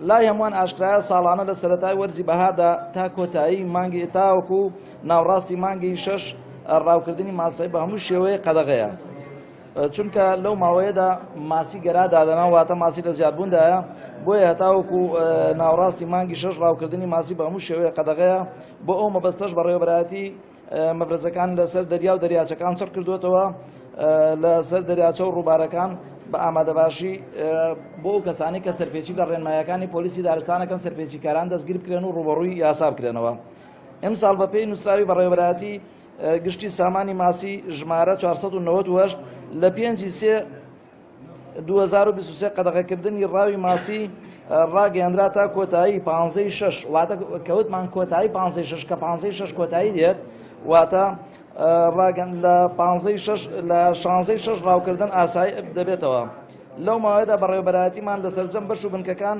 لای هەمووان ئاشکرایە ساڵانە لە سەرەتای وەرزی بەهاردا تا کۆتایی مانگی تاوەکو ناوڕاستی مانگی شەش ڕاوکردنی ماسەی بە هەموو شێوەیە قەدەغەیە. چونکە لەو ماوەیەدا ماسی گەرا دادەنا واتە ماسی لە زیادبووندایە بۆیە هەتاوەکو ناوڕاستی مانگی شەش ڕاوکردنی ماسی بە هەموو شێوەیە قەدەغەیە بۆ ئەو مەبەستەش بەڕێوەبەرایەتی مەفرەزەکان لەسەر دەریا و دەریاچەکان چڕ کردوێتەوە لەسەر دەریاچە و ڕووبارەکان بە ئامادەباشی بۆ ئەو کەسانی کە سەرپێچی لە ڕێنمایەکانی پۆلیسی دارستانەکەن سەرپێچیکاران دەستگیر بکرێن و ڕوبەڕووی یاسا بکرێنەوە. ئەمساڵ بەپێی نووسراوی بەڕێوەبەرایەتی گشتی سامانی ماسی ژمارە 498 لە پێنجی سێ 2023 قەدەغەکردنی ڕاوی ماسی ڕاگەیەندرا تا کۆتایی پانزەی شەش واتە کەوتمان کۆتایی پانزەی شەش کە پانزەی شەش کۆتایی دێت واتە ڕاگەن لە پانزەی شەش لە شانزەی شەش ڕاوکردن ئاسایی دەبێتەوە لەو ماوەیەدا بەڕێوەبەرایەتیمان لە سەرجەم بەش و بنکەکان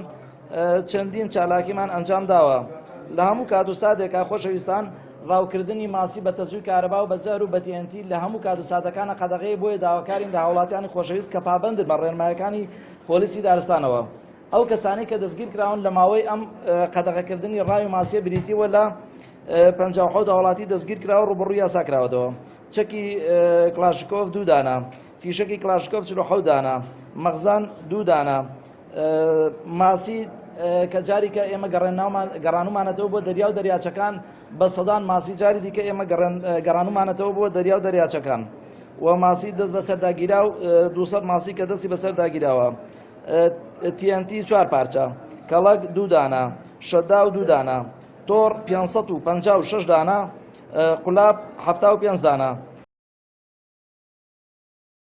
چەندین چالاکیمان ئەنجام داوە لە هەموو کات و ساتێکا خۆشەویستان ڕاوکردنی ماسی بە تەزووی کارەبا و بە زەهر و بە TNT لە هەموو کات و ساتەکانە قەدەغەیە بۆیە داواکارین لە هاوڵاتیانی خۆشەویست کە پابەندن بە ڕێنمایەکانی پۆلیسی دارستانەوە. ئەو کەسانەی کە دەستگیرکراون لە ماوەی ئەم قەدەغەکردنی ڕاوی ماسیە بریتی بووە لە 57 هاوڵاتی دەستگیرکراوە ڕووبەڕووی یاسا کراوەتەوە. چەکی کڵاشکۆف دوو دانە، فیشەکی کڵاشکۆف 47 دانە، مەخزان دوو دانە، ماسی کە جاریکە ئێمە گەڕانومانەتەوە بۆ دەریا و دەریاچەکان بە سەدان ماسی جاری دیکە ئێمە گەڕانومانەتەوە بۆ دەریا و دەریاچەکان و ماسی دەست بەسەرداگیرا و 200 ماسی کە دەستی بەسەرداگیراوە TNT چوار پارچە کەڵک دوو دانە شەدا و دوو دانە تۆڕ 556 دانە قولاب 75 دانە.